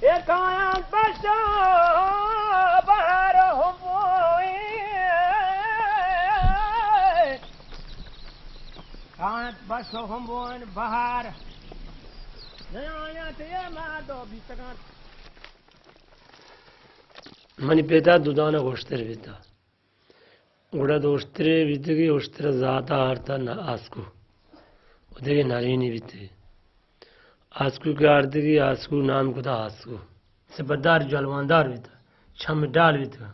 اے کایاں بس بہار ہمبوئیں، کایاں بس ہمبوئیں بہار۔ نیایاں تے ما دو بیتگاں۔ منی پتا دو دانگ اشتر بیتا۔ گڑا دو اشترے بیتگی، اشتر ذات آرتا نہ آسکو۔ و دگہ نرینی بیتگی۔ آسکو کہ آرتگی، آسکو نام کتا آسکو۔ سپتدار جلواندار بیتا، چم ڈال بیتا۔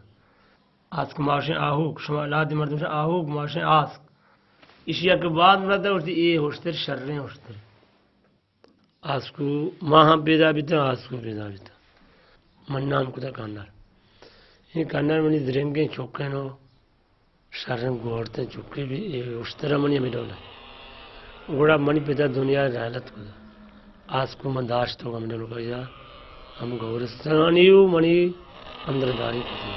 آسک ماشین آہوک، شما لادی مردم شما آہوک ماشین آسک۔ ایشی یک بعد مرد اشتی اے اشتر شریں اشتر۔ آسکو ما ہم پیدا بیتاں، آسکو پیدا بیتاں۔ من نام کتا کانار۔ اے کانار منی زرنگیں چکیں نو شریں گورتیں چکے بی، اے اشتر منی ہمے ڈول۔ گڑا منی پتا دنیا رحلت کتا۔ آسکو من داشت تو ہمے ڈول کجا۔ ہم گورستانی و منی اندر داری کتی۔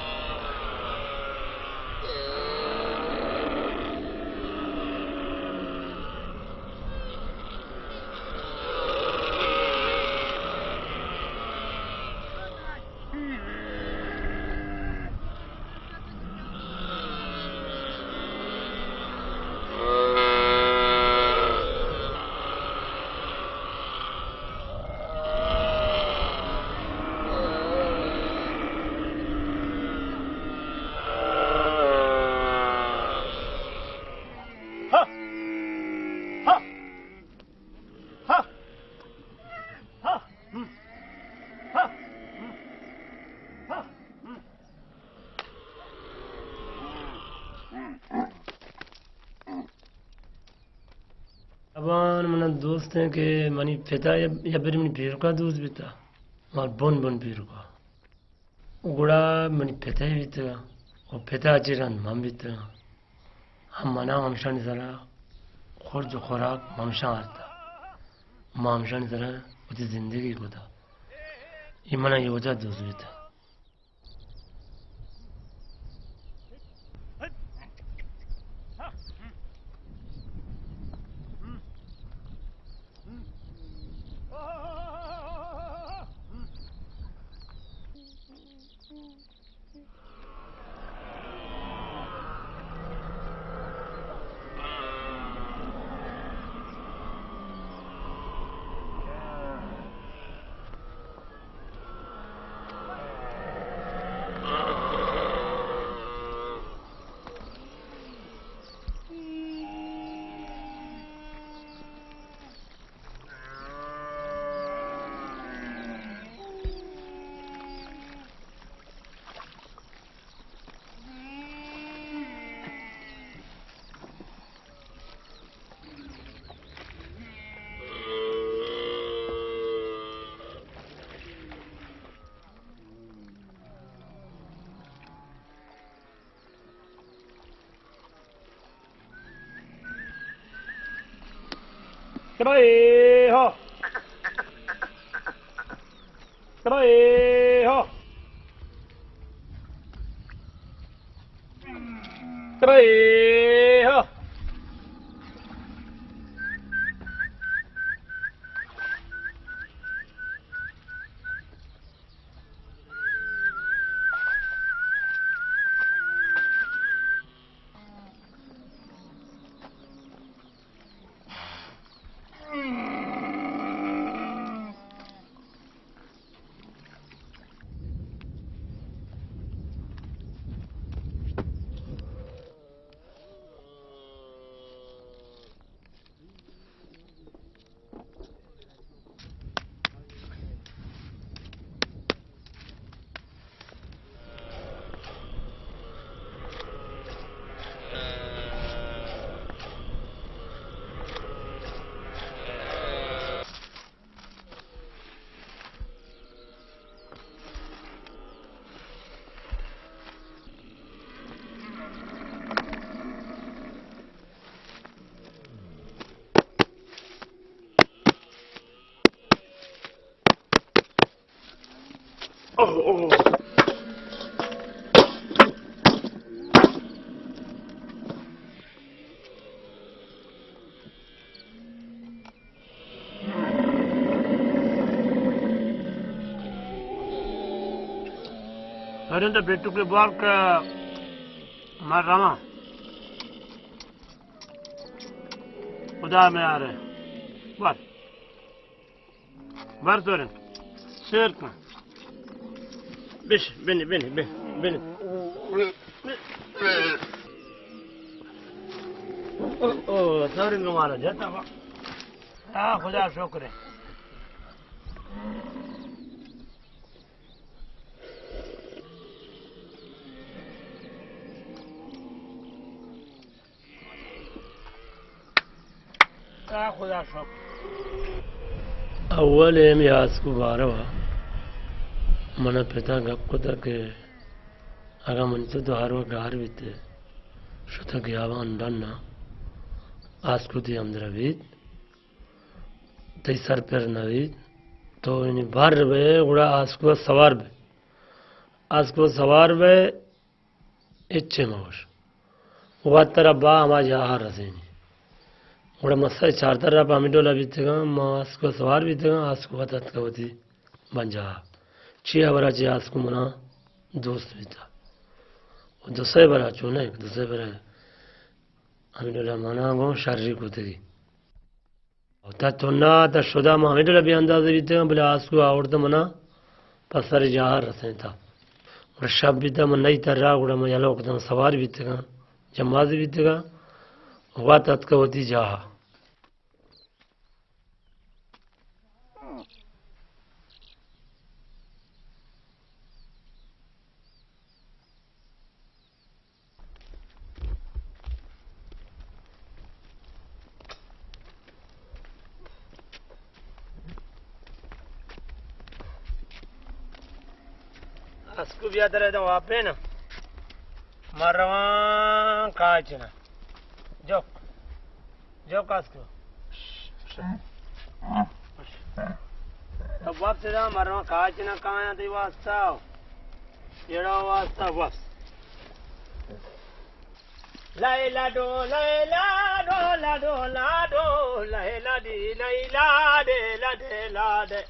ابان من دوستیں کہ منی پتا یا، یا بری منی پیرکا دوست بیتا، مال بن بن پیرکا۔ گڑا منی پتئے بیتگ و پتا چہ رند من بیتگ۔ ہم منا ہمشانی سرا خرج و خوراک ہمشاں آرتا۔ ما ہمشانی سرا وتی زندگی کتا۔ اے منا یوجا دوست بیتگ۔ ترے ہو۔ ترے ہو۔ ترے ہو۔ برندہ بیٹو کے بار کا مر رواں۔ خدا میں آ رہے۔ بر۔ بر سورن۔ سیر کن۔ بش، بنی، بنی، بنی، بنی۔ او، او، سورن کو مارا جاتا۔ آ، خدا شکر ہے۔ آ، خدا شکر۔ اول ہمے آسکو باروا من پتا گپ کتا کہ اگاں من تو، تو ہر وقت گار بیتے، شتا گیابان ڈنا، آسکو تی ہمدرا بیت، تئی سر پر نہ بیت، تو یعنی بر بے، گڑا آسکو سوار بے۔ آسکو سوار بے، ہچے مہ گوش۔ وت ترا با ہما جاہا رسینی۔ گڑا ما سئے چار ترا پہ ہمے ڈولا بیتگاں، ما آسکو سوار بیتگاں، آسکو وت اتکا وتی بنجاہا۔ چی ہبرا چی آسکو منا دوست بیتا۔ و دو سئے برا چو نہ، دو سئے برا ہمے ڈولا منا گوں شری کتگی۔ تا تنا تا شدا ما ہمے ڈولا بے اندازہ بیتگاں، بلے آسکو آورت منا پہ سر جاہا رسینتا۔ گڑا شپ بیتا، من نئی ترا، گڑا من یلہ کتاں، سوار بیتگاں، جمازی بیتگاں، وت اتکا وتی جاہا۔ آسکو بیا ترا دم واپین۔ ما رواں کاچنا۔ جوک۔ جو کاسکو۔ تو واپس دا، مرواں کاچ نہ کایاں تئی واسطہ۔ ایڑا واسطہ بس۔ لیلا ڈو، لیلا do, law do, law do, لیلا ڈی، لیلا ڈے، لا ڈے، لا ڈے۔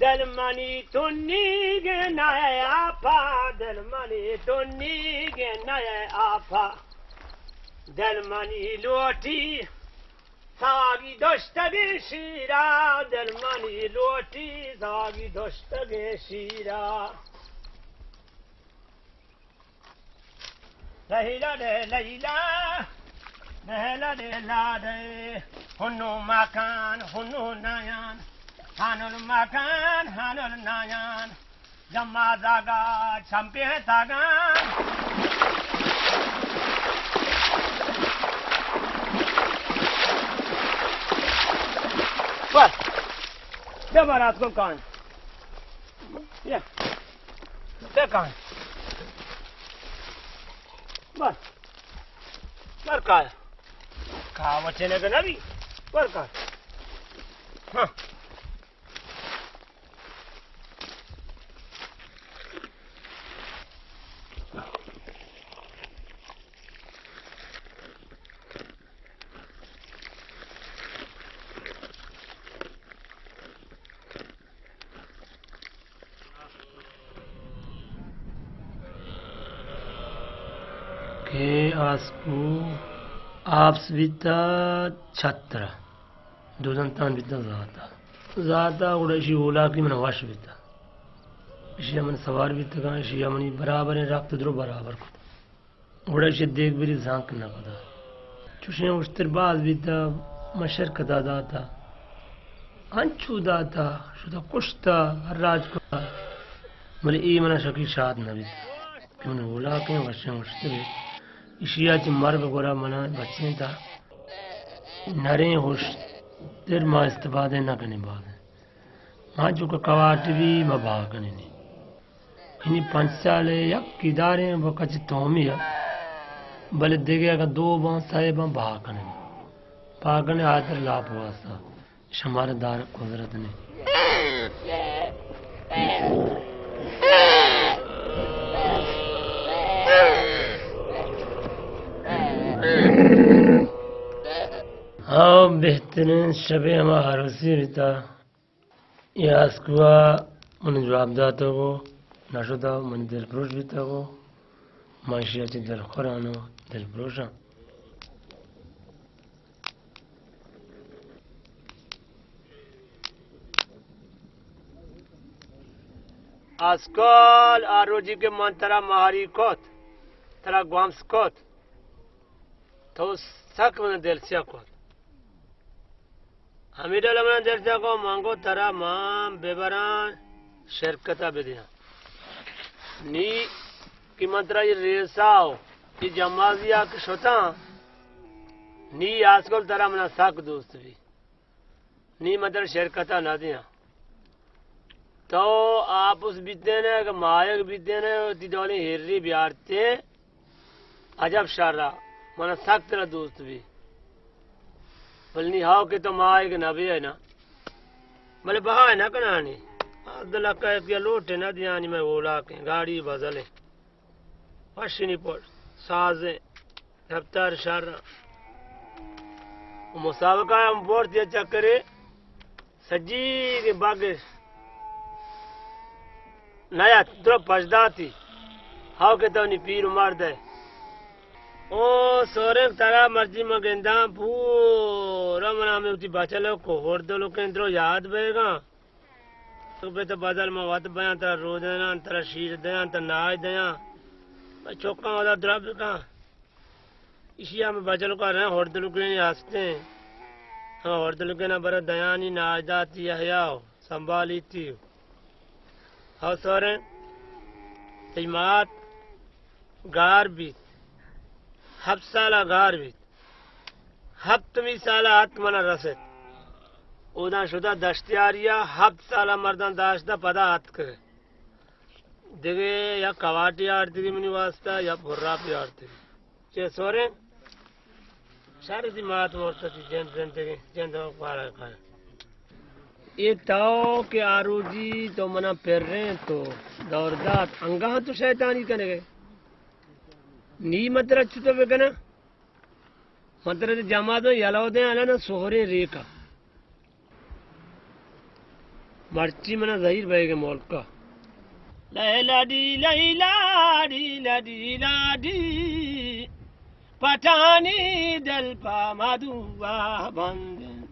دل منی تنی گے نئے آپا، دل منی تنی گے نئے آپا۔ دل منی لوٹی ساگی دشتگیں شیرا، دل منی لوٹی ساگی دشتگیں شیرا۔ لیلا ڈے لیلا، لیلا ڈے لا ڈے، ہنو مکان، ہنو نیان، ہانل مکان، ہانل نیان۔ جمع زاگا چمپے تاگاں۔ بس۔ بیا بار آسکو کان۔ بیا۔ بیا کان۔ بس۔ بر کار۔ کاوچے نہ نبی۔ بر کار۔ ہاں۔ کہ آسکو آپس بیتا چھترا۔ دو دنتان بیتا زاتا۔ زاتا گڑا اشی اولاکی من وش بیتا۔ اشی من سوار بیتگاں، اشی منی برابریں رپت درو برابر کت۔ گڑا اشی دیگ بری زانک نہ کتا۔ چوشیں اشتر باز بیتا، من شر کتا داتا۔ انچو داتا، شتا کشتا، ہر راج کتا۔ بلے اے منا شکی شاد نہ بیت۔ کہ من اولاکیں وشیں اشترے۔ اشیا چہ مرگ گورا منا بچینتا۔ نریں اشتر ما استفادہ نہ کنیں باز۔ ما چونکہ کواٹ بی ما بہا کنیں۔ یعنی پنچ سال یکی داریں و کچ تومی، بلے دگہ اگاں دو باں سئے باں بہا کنیں۔ بہا کنیں آتر لاپ واسطہ۔ شمار دار قدرت نے۔ ہاں، بہترین شبے ہما عروسی بیتا۔ اے آسکوا من جواب داتو گو، نشتہ، منی دل پروش بیتگ و من ایشی ءَ چہ دلخور آں و دل پروش آں۔ آسکل، آ روچی کہ من ترا مہاری کت، ترا گومس کت، تو سک من دل سیاہ کت۔ ہمے ڈول من دل سیاہ کت، من گو ترا من ببراں شرکت ءَ بدیاں۔ نی کہ من ترا اے ریسا و اے جمازی ءَ کہ شتاں، نی آسکل ترا منا سک دوست بی۔ نی من ترا شرکت ءَ نہ دیاں۔ تو آپس بیتین ئے کہ ماہیگ بیتین ئے، وتی ڈولیں ہیری بیارتیں۔ عجب شر ءَ، من سک ترا دوست بی۔ بل نی ہاو کہ تو ماہیگ نہ بی ئے نا۔ بلے بہا نہ کنانی۔ عبداللہ کہ لوٹے نہ دیانی، مئے اولاکیں گاڑی بزلیں۔ وشنی پٹ، سازیں، رفتار شر۔ و مسابقہ ہم برت یا چکرے، سجی کے باگے نیات، درو پشداتی۔ ہاو کہ تو نی پیر مرد ئے۔ او سورنگ ترا مرچی من گنداں پورا، منا ہمے وتی بچلوک و ہردلوکیں درو یاد بیگاں۔ تو پہ تو بدل من وت بیاں، ترا رو دیاں، ترا شیر دیاں، ترا ناج دیاں۔ بس چکاں ودا درا بکاں۔ ایشی ہم بچلوکا رہیں، ہردلوکیں ہستیں۔ ہاں، ہردلوکیں نا برا دیانی، ناج داتی یحییٰ و سنبھالیتی۔ ہاو سوریں، تئی مات گار بیت، ہپت سالا گار بیت۔ ہپتمی سالا ات منا رست۔ اوداں شتہ دشتیاریا، ہپت سالا مرداں داشتہ، پدا اتکہ۔ دگہ یک کواٹے آرتگی منی واسطہ، یک پھراپے آرتگی۔ چے سوریں؟ شر، تئی مات مرتہ، تئی جند زندگیں، جند پارا کن۔ اے تو کہ آ روچی تو منا پرینت و دور دات، انگہ تو شیطانی کنگے۔ نی من ترا چتو بکناں؟ من ترا جماداں یلہ دیں، الان سہریں ریکا۔ مرچی منا زہیر بئیگ ملکا۔ لیلا ڈی، لیلا ڈی، لا ڈی لا ڈی۔ پٹانی دل پہ مدوا بندن۔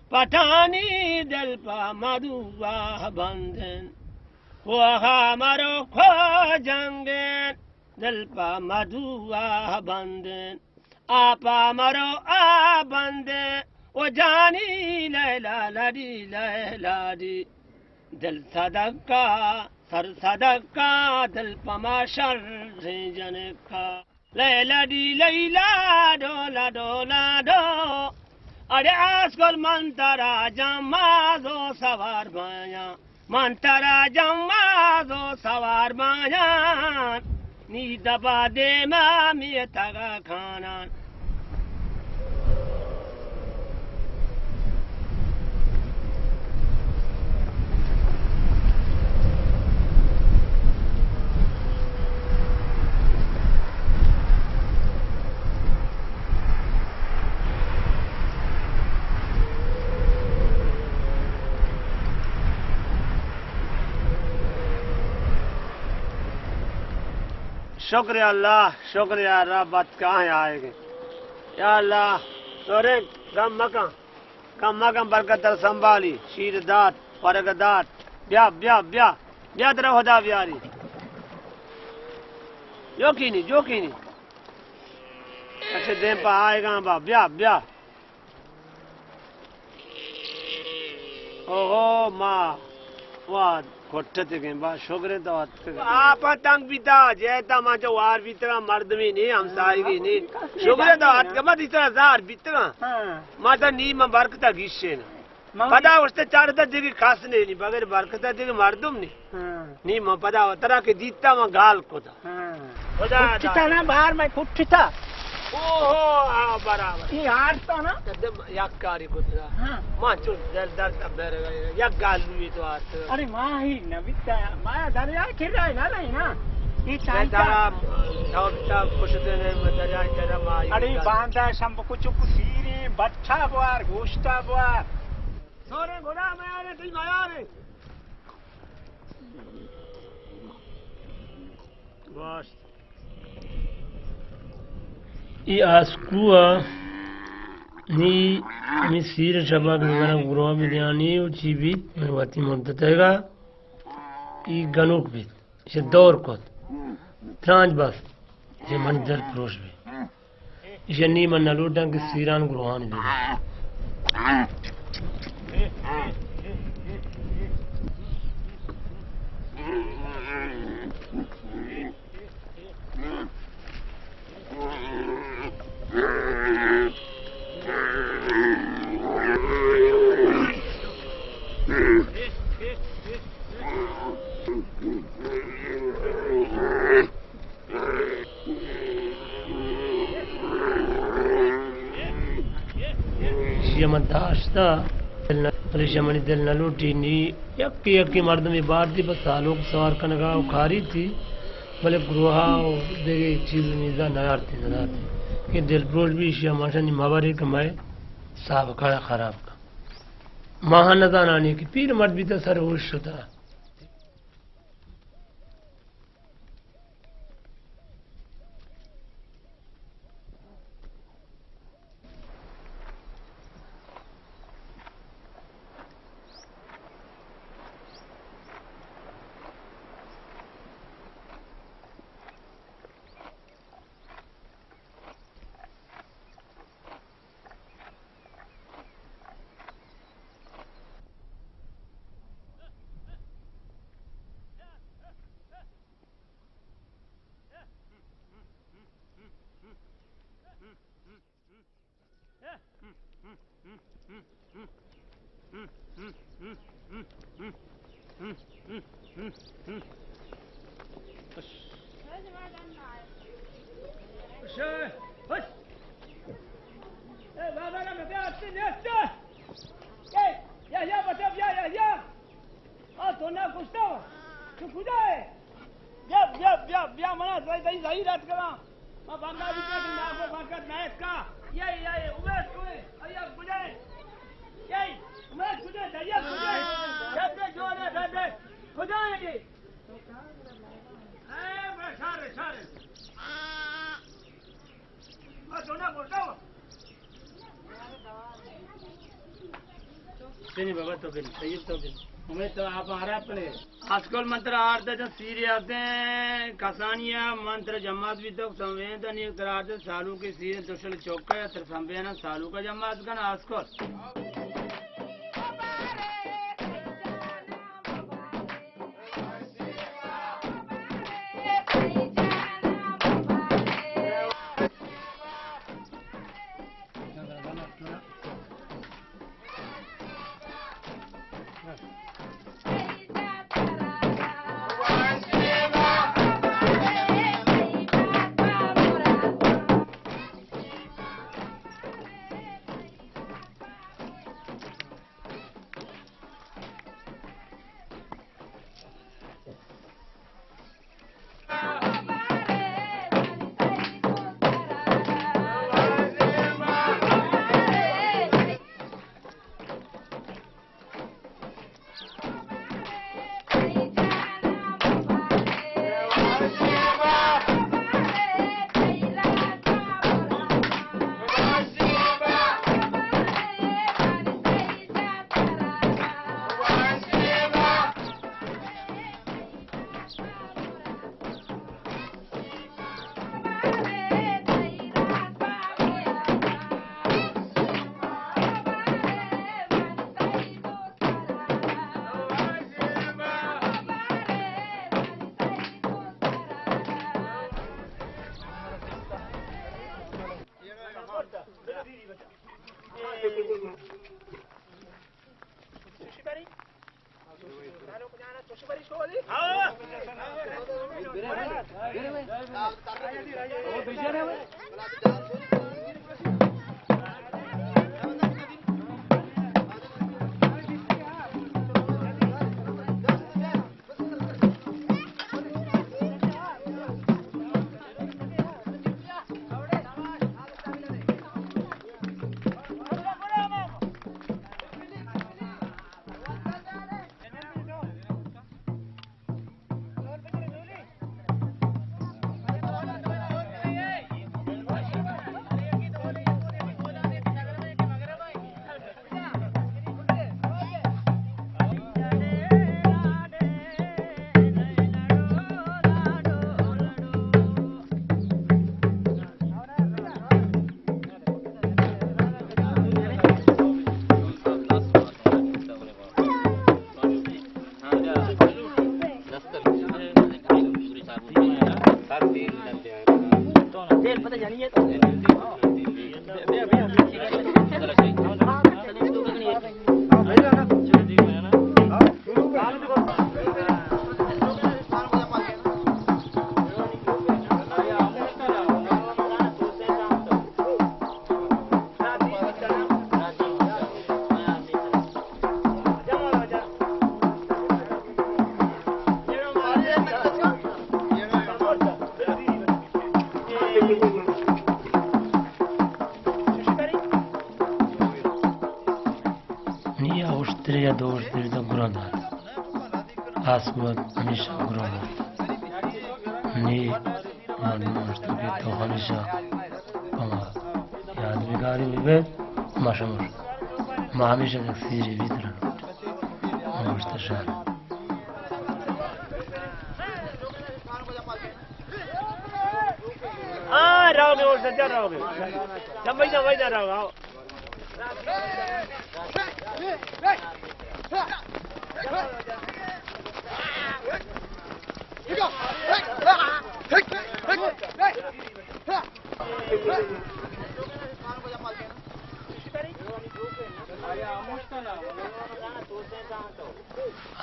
پٹانی دل پہ مدوا بندن۔ کوہا مرو کو جنگن۔ دل پہ مدوا بندن۔ آپا مرو آ بندن، او جانی لیلا لڈی لیلا ڈی۔ دل صدقہ، سر صدقہ، دل پہ ما شریں جنکا۔ لیلا ڈی لیلا ڈولا ڈولا ڈو۔ اڑے آسکل من ترا جمازو سوار بایاں۔ من ترا جماز و سوار بایاں، نی دپا دیما میتگا کاناں۔ شکر اللہ، شکر یا رب، اتکاں آئے گے۔ یا اللہ، سورے گم مکن، گم مکن، برکت تر سنبھالی، شیر دات، ورگ دات۔ بیا، بیا، بیا، بیا ترا خدا بیاری۔ جو کینی، جو کینی۔ اچھا، دیم پہ آئے گا با، بیا، بیا۔ اوہو، ما، وا، کٹتگیں، با، شگریں تو اتکگ۔ آپ تنگ بیتا، جیتا ما چو وار بیتگاں، مردمی نی، ہمسائگی نی۔ شگریں تو اتکگ، ما دیتا زار بیتگاں۔ ہاں۔ ما تا نی، ما برکتا گیشین۔ ما پدا اشتے چارتا دیگی کس نی، نی، بغیر برکتا دیگی مردم نی۔ ہاں۔ نی، ما پدا ترا کہ دیتا، ما گال کتا۔ ہاں۔ خدا کٹتا داد۔ نا، باہر میں کٹتا۔ اوہو، آ، برابر۔ یہ ہارتا نا۔ قدم یک کاری کتا۔ ہاں۔ ما چون دل درد بر گئے، یک گال بھی تو آت۔ ارے ما ہی نہ بیتا، ما دریا کرا نہ رہی نا۔ یہ چاہتا۔ دریا، تو بیتا کشتے نے، دریا کرا ما ہی ارے گال۔ باندا شمب کو چک سیرے، بچا بوار، گوشتا بوار۔ سورے گناہ میارے، تئی میارے۔ اے آسکو ءَ نی ہمے سیر شپا کہ بزاں گروہ بدیانی و چی بیت، من وتی مدت ءَ گا اے گنوک بیت، ایشی دور کت، ترانج بست، ایشی منی دل پروش بیت۔ ایشی نی من نہ لوٹاں کہ سیران گروہانی بہ ایشی ءَ من داشتہ، دل نہ، بلے ایشی ءَ منی دل نہ لوٹی۔ نی یکے یکے مردمے بارتی پہ سالوک سوار کنگا و کاری تھی، بلے گروہا و دگہ چیز و میزا نیارتی، نداتی۔ کہ دل پروش بی ایشی ءَ ماشانی مبرے کہ مئے سابقہ خراب کن۔ ماہاں نزانانی کہ پیر مرد بیتا سر ہوش شتا۔ آ تو نہ کشتا ہو؟ تو کجا ہے؟ بیا، بیا، بیا، بیا، منا زہی، زہی، زہی رات کراں۔ ما بندہ بھی کیا، ناکو برکت نہ اس کا۔ یہ، یہ، یہ، اویس، اویس، ایا کجا ہے؟ یہ، اویس کجا ہے؟ دریا کجا ہے؟ درد جو ہے، درد ہے۔ کجا ہے یہ؟ اے، بے شار، شار۔ بنی بابا تو بنی، طیب تو بنی۔ ہمیں تو آپ آرا پڑے۔ آسکول من ترا آرتا چہ سیرے آتے کسانی ءَ، من ترا جماعت بیتگ سمبین تا، نی ترا آرتا سالوکے سیرے دوشل چوکا ءَ ترا سمبین، سالوکا جماعت کن آسکول۔ تری یا دوست تری تو گران دار۔ آس بود ہمیشہ گران دار۔ نی مردم گوشت کہ تو ہمیشہ پما یادگاری ببے، ما شمر۔ ما ہمیشہ یک سیری بیت رنو۔ ما گوشت شان۔ آ، راو میں اور سجا راو میں۔ جب وہی نہ، وہی نہ راو، آؤ۔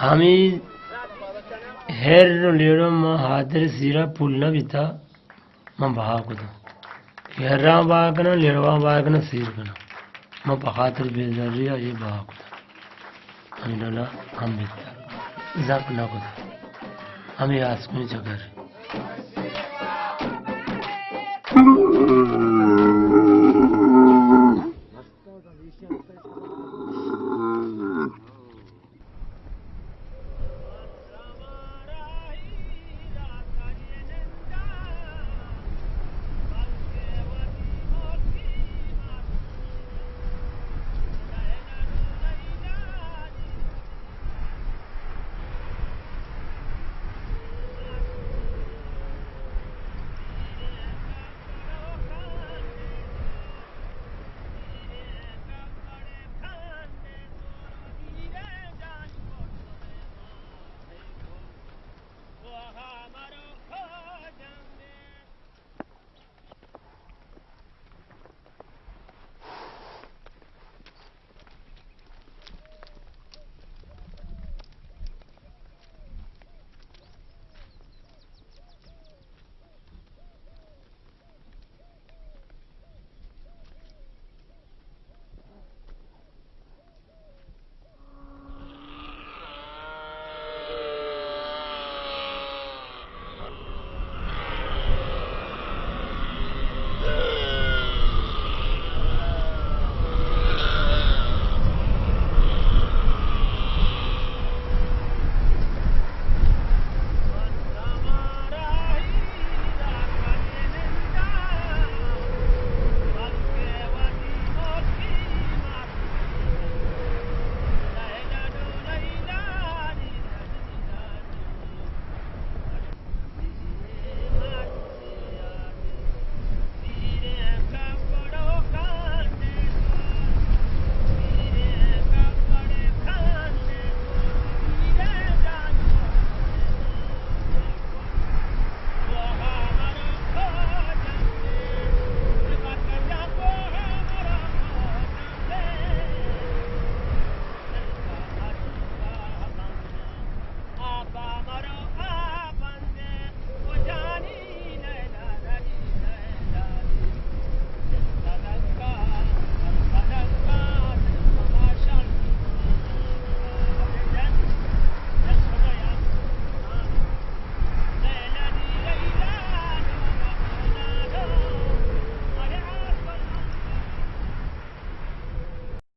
ہمے ہیر نو لیڑو ما حاضر سیرا پول نہ بیتا۔ من بہا کتاں کہ ہراں بہا کناں، لیڑواں بہا کناں، سیر کناں۔ من پہ خاطر بیزاری ءَ اے بہا کتاں۔ ہمے ڈولا ہم بیتگ، زنک نہ کتگ۔ ہمے آسکونی چکر۔